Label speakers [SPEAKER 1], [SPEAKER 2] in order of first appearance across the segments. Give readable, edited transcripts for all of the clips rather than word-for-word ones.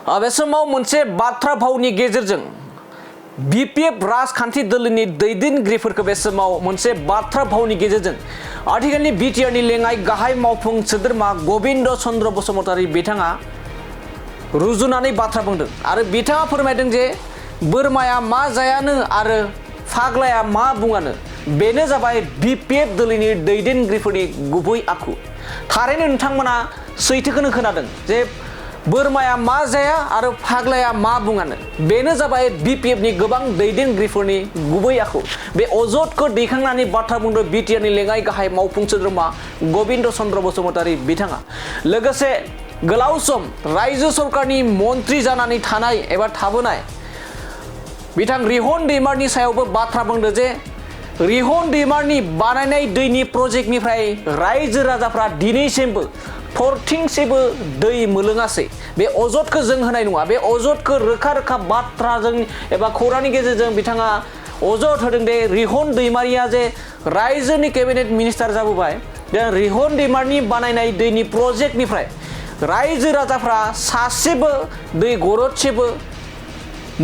[SPEAKER 1] बे समाव मोनसे बाथ्रा भावनि गेजेरजों बीपीएफ राजखान्थि दोलोनि दैदेनगिरिफोरखौ बे समाव मोनसे बाथ्रा भावनि गेजेरजों आथिखालनि बिटिआरनि लेङाइ गाहाय मावफुं सोद्रोमा गबिन्द चन्द्र बसुमतारी बिथाङा रुजुनानै बाथ्रा बुंदों आरो बिथाङा फोरमायदों जे बोरमाया मा जायानो आरो फाग्लाया मा बुङानो बेनो जाबाय बीपीएफ दोलोनि दैदेनगिरिफोरनि गुबै आखु। थारैनो नोंथांमोना सैथोखौनो खोनादों जे बोरमाया मा जाया आरो फाग्लाया मा बुङानो बेनो जाबाय बीपीएफनि गोबां दैदेनगिरिफोरनि गुबै आखु। बे अजदखौ दैखांनानै बाथ्रा बुंदों बिटिआरनि लेङाइ गाहाय मावफुं सोद्रोमा गबिन्द चन्द्र बसुमतारी बिथाङा। लोगोसे गोलाव सम रायजो सरकारनि मन्त्रि जानानै थानाय एबा थाबोनाय बिथां रिहन दैमारनि सायावबो बाथ्रा बुंदों जे रिहन दैमारनि बानायनाय दैनि प्रजेक्टनिफ्राय रायजो राजाफ्रा दिनैसिमबो थरथिंसेबो दै मोलोङासै। बे अजदखौ जों होनाय नङा। बे अजदखौ रोखा रोखा बाथ्राजों एबा खौरांनि गेजेरजों बिथाङा अजद होदों दे रिहन दैमारिया जे रायजोनि केबिनेट मिनिस्टार जाबोबाय रिहन दैमारनि बानायनाय दैनि प्रजेक्टनिफ्राय रायजो राजाफ्रा सासेबो दै गरदसेबो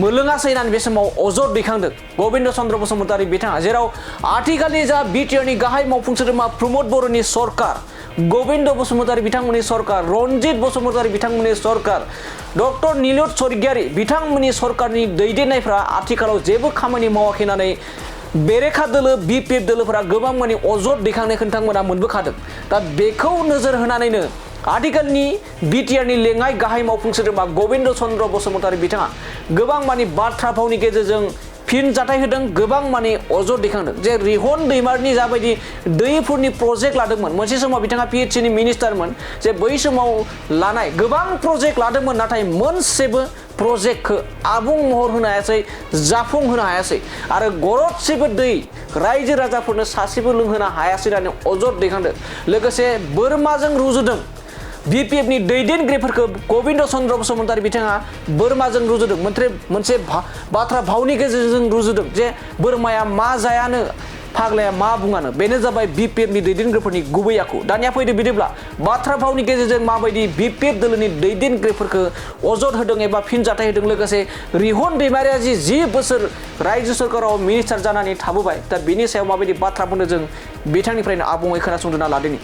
[SPEAKER 1] मोलोङासै होननानै बे समाव अजद दैखांदों गबिन्द चन्द्र बसुमतारी बिथाङा। जेराव आथिखालनि जा बिटिआरनि गाहाय मावफुं सोद्रोमा प्रमद बर'नि सरकार, गबिन्द बसुमतारी बिथांमोननि सरकार, रन्जित बसुमतारी बिथांमोननि सरकार, डक्टर नीलोद स्वर्गियारी बिथांमोननि सरकारनि दैदेननायफ्रा आथिखालाव जेबो खामानि मावाखै होननानै बेरेखा दोलो बीपीएफ दोलोफोरा गोबां माने अजद दैखांनायखौ नोंथांमोना मोनबोखादों। दा बेखौ नोजोर होनानैनो आथिखालनि बिटिआरनि लेङाइ गाहाय मावफुं सोद्रोमा गबिन्द चन्द्र बसुमतारी बिथाङा गोबां माने बाथ्रा भावनि गेजेरजों फिन जाथाय होदों, गोबां माने अजद दैखांदों जे रिहन दैमारनि जाबायदि दैफोरनि प्रजेक्ट लादोंमोन। मोनसे समाव बिथाङा पिएचसिनि मिनिस्टारमोन जे बै समाव लानाय गोबां प्रजेक्ट लादोंमोन नाथाय मोनसेबो प्रजेक्टखौ आबुं महर होनो हायासै, जाफुंहोनो हायासै आरो गरदसेबो दै रायजो राजाफोरनो सासेबो लोंहोनो हायासै होननानै अजद दैखांदों। लोगोसे बोरमाजों रुजुदों बीपीएफनि दैदेनगिरिफोरखौ गबिन्द चन्द्र बसुमतारी बिथाङा बोरमाजों रुजुदों। मोनसे बाथ्रा भावनि गेजेरजों रुजुदों जे बोरमाया मा जायानो फाग्लाया मा बुङानो बेनो जाबाय बीपीएफनि दैदेनगिरिफोरनि गुबै आखु। दानिया फैदो बिदिब्ला बाथ्रा भावनि गेजेरजों माबायदि बीपीएफ दोलोनि दैदेनगिरिफोरखौ अजद होदों एबा फिन जाथाय होदों। लोगोसे रिहन दैमारिया जि बोसोर रायजो सरकाराव मिनिस्टार जानानै थाबोबाय दा बिनि सायाव माबायदि बाथ्रा बुंदों जों बिथांनिफ्रायनो आबुङै खोनासंदोंना लादोनि।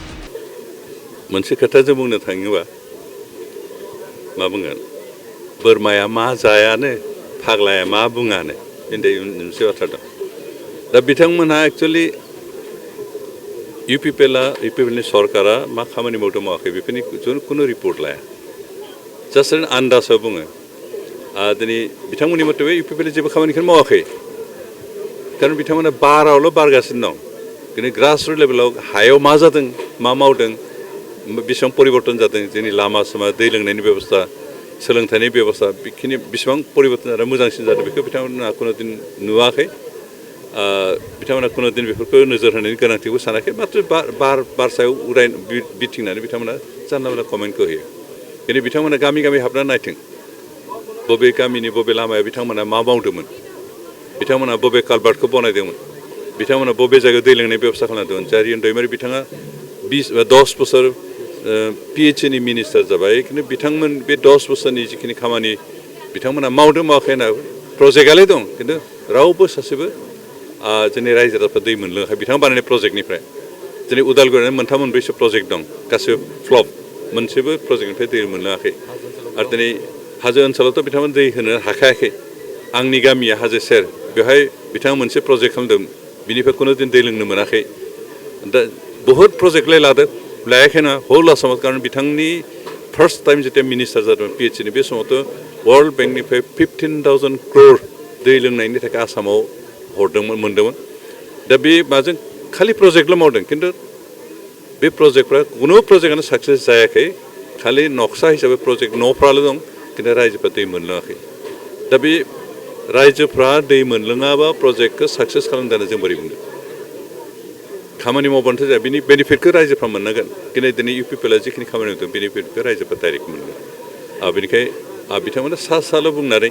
[SPEAKER 2] मोनसे खोथा जों बुंनो थाङोबा मा बुंगोन बोरमाया मा जायानो फाग्लाया मा बुङानो बे मोनसे बाथ्रा दं। दा बिथांमोनहा एक्चुअलि इउपिपिएलनि सरकारा मा खामानि मावदों मावाखै बेफोरनि खुनु रिपर्ट लाया, जास्ट आन्दाजाव बुङो। दिनै बिथांमोननि मथे इउपिपिएलआ जेबो खामानिखौनो मावाखै खारन बिथांमोना बारावल' बारगासिनो दं। दिनै ग्रासरुट लेभेलाव हायाव मा जादों मा मावदों बेसेबां परिबर्तन जादों जोंनि लामा सामा दै लोंनायनि बेबस्था सोलोंथाइनि बेबस्था बेखिनि बेसेबां परिबर्तन जादों मोजांसिन जादों बेखौ बिथांमोना खुनु दिन नुवाखै। बिथांमोना खुनु दिन बेफोरखौ नोजोर होनायनि गोनांथिखौ सानाखै माथ्र बार सायाव बिथिंनानै बिथांमोना जानला मोनला कमेन्टखौ होयो। दिनै बिथांमोना गामि गामि हाबना नायथों बबे गामिनि बबे लामायाव बिथांमोना मा मावदोंमोन, बिथांमोना बबे कालभार्टखौ बनायदोंमोन, बिथांमोना बबे जायगायाव दै लोंनाय बेबस्था खालामदोंमोन। रिहन दैमारि बिथाङा 10 बोसोर पिएचसिनि मिनिस्टार जाबाय खिन्थु बिथांमोन बे 10 बोसोरनि जिखिनि खामानि बिथांमोना मावदों मावाखै होनना प्रजेक्टआलाय दं खिन्थु रावबो सासेबो जोंनि रायजो राजाफ्रा दै मोनलोङाखै बिथां बानायनाय प्रजेक्टनिफ्राय। दिनै उदालगुरियाव 3 मोनब्रैसो प्रजेक्ट दं गासिबो फ्लप, मोनसेबो प्रजेक्टनिफ्राय दै मोनलोङाखै। आरो दिनै हाजो ओनसोलावथ' बिथांमोन दै होनो हाखायाखै। आंनि गामिया हाजो सेर बेवहाय बिथाङा मोनसे प्रजेक्ट खालामदों बिनिफ्राय खुनु दिन दै लोंनो मोनाखै। दा बहुत प्रजेक्टलाय लायाखै नङा हल आसामाव कारण बिथांनि फार्स्ट टाइम जेथिया मिनिस्टार जादोंमोन पिएचसिनि बे समावथ' वर्ल्ड बेंकनिफ्राय 15,000 crore दै लोंनायनि थाखाय आसामाव मोनदोंमोन। दा बे माजों खालि प्रजेक्टल' मावदों खिन्थु बे प्रजेक्टफ्रा खुनु प्रजेक्टआनो साक्सेस जायाखै। खालि नक्सा हिसाबै प्रजेक्ट न'फ्राल' दं खिन्थु रायजोफ्रा दै मोनलोङाखै। दा बे रायजोफ्रा दै मोनलोङाबा प्रजेक्टखौ साक्सेस खालामदों जों बोरै बुंदों। खामानि मावबानोथ' जाया बिनि बेनिफिटखौ रायजोफ्रा मोननांगोन। दिनै इउपिपिएलआ जिखिनि खामानि मावदों बेनिफिटखौ रायजोफ्रा डाइरेक्ट मोनगोन। बेनिखायनो बिथांमोना साल' बुंनानै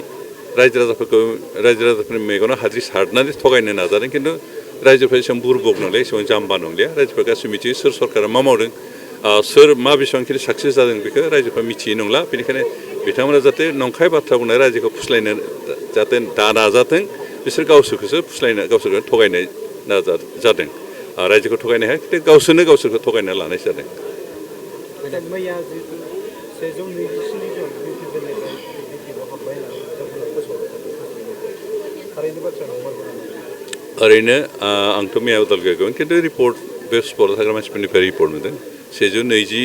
[SPEAKER 2] रायजो राजाफोरनि मेगनाव हाद्रि सारनानै थगायनो नाजादों खिन्थु रायजोफ्रा एसेबां बुरबक नंलिया एसेबां जाम्बा नंलिया। रायजोफ्रा गासिबो मिथियो सोर सरकारा मा मावदों सोर मा बेसेबांखिनि साक्सेस जादों बेखौ रायजोफ्रा मिथियै नंला। बेनिखायनो बिथांमोना जाहाथे नंखाय बाथ्रा बुंनाय रायजोखौ फुस्लायनो जाहाथे दा नाजाथों बिसोर गावसोरखौसो फुस्लायनो गावसोरखौ थगायनाय जादों रायजोखौ थगायनो हाया खिन्थु गावसोरखौ थगायना लानाय जादों
[SPEAKER 3] मैया जिहेतु 127 जन बिपिपिनिफ्राय बिटिआरआव हाबबाय होननानै बिथांमोना फोसावदों थारैनो बाथ्रा नंमारगौ नामा?
[SPEAKER 2] ओरैनो आंथ' मैया उदालगुरियाव खिन्थु रिपर्ट बे स्पटआव थाग्रा मानसिफोरनिफ्राय रिपर्ट मोनदों 120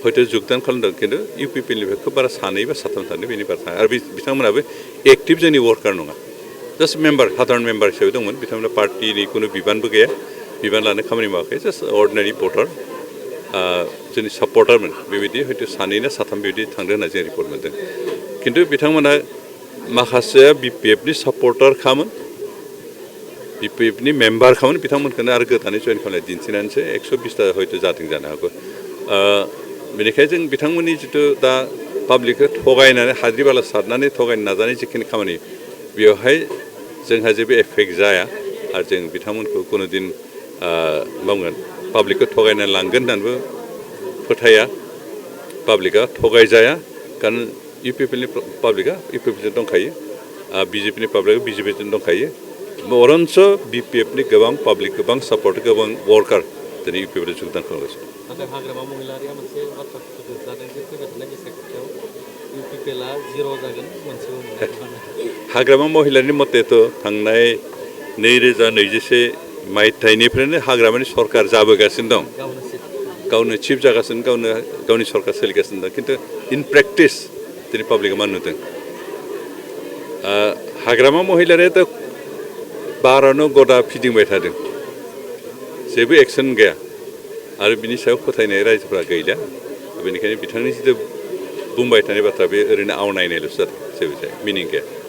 [SPEAKER 2] हयथ' जुगदान खालामदों खिन्थु इउपिपिएलनिफ्राय खोब बारा सानै बा साथाम थानो बेनि बारा थाङा आरो बिथांमोनाबो एक्टिभ जोंनि वार्कार नङा जास्ट मेम्बार साधारन मेम्बार हिसाबै दंमोन बिथांमोना पार्टिनि खुनु बिबानबो गैया बिबान लानो खामानि मावाखै जास्ट अर्डिनारि भटार जोंनि सापर्टारमोन बेबायदि हयथ' सानै ना साथाम बेबायदि थांदों होनना जों रिपर्ट मोनदों खिन्थु बिथांमोना माखासेया बिपिएफनि सापर्टार खामोन बिपिएफनि मेम्बार खामोन बिथांमोनखौनो आरो गोदानै जइन खालामनाय दिन्थिनानैसो 120टा हयथ' जादों जानो हागौ बेनिखायनो जों बिथांमोननि जिथु दा पाब्लिकखौ थगायनानै हाद्रि बाला सारनानै थगायनो नाजानाय जिखिनि खामानि बेवहाय जोंहा जेबो एफेक्ट जाया आरो जों बिथांमोनखौ कुनु दिन मावगोन पाब्लिकखौ थगायना लांगोन होननानैबो फोथाया पाब्लिकआ थगायजाया कारण इउपिपिएलनि पाब्लिकआ इउपिपिएलजों दंखायो बिजेपिनि पाब्लिकआ बिजेपिजों दंखायो बरन्स बिपिएफनि गोबां पाब्लिक गोबां सापर्ट गोबां वर्कार दिनै इउपिपिएलआव जुगदान खालामगासिनो
[SPEAKER 4] नाथाय हाग्रामा महिलारिया मोनसे बाथ्रा जादों जे फैबाय थानाय बिसायख'थियाव इउपिपिएलआ 0 जागोन मोनसेबो मोना
[SPEAKER 2] हाग्रामा महिलारिनि मतेथ' थांनाय 2021 मायथाइनिफ्रायनो हाग्रामानि सरकार जाबोगासिनो दं गावनो चिफ जागासिनो गावनि सरकार सोलिगासिनो दं खिन्थु इन प्रेक्टिस दिनै पाब्लिकआ मा नुदों हाग्रामा महिलारियाथ' बारावनो गदा फिदिंबाय थादों जेबो एक्सन गैया आरो बिनि सायाव फोथायनाय रायजोफोरा गैला बेनिखायनो बिथांनि जिथु बुंबाय थानाय बाथ्रा बे ओरैनो आवनायनायल'सो जादों जेबो जाया मिनिं गैया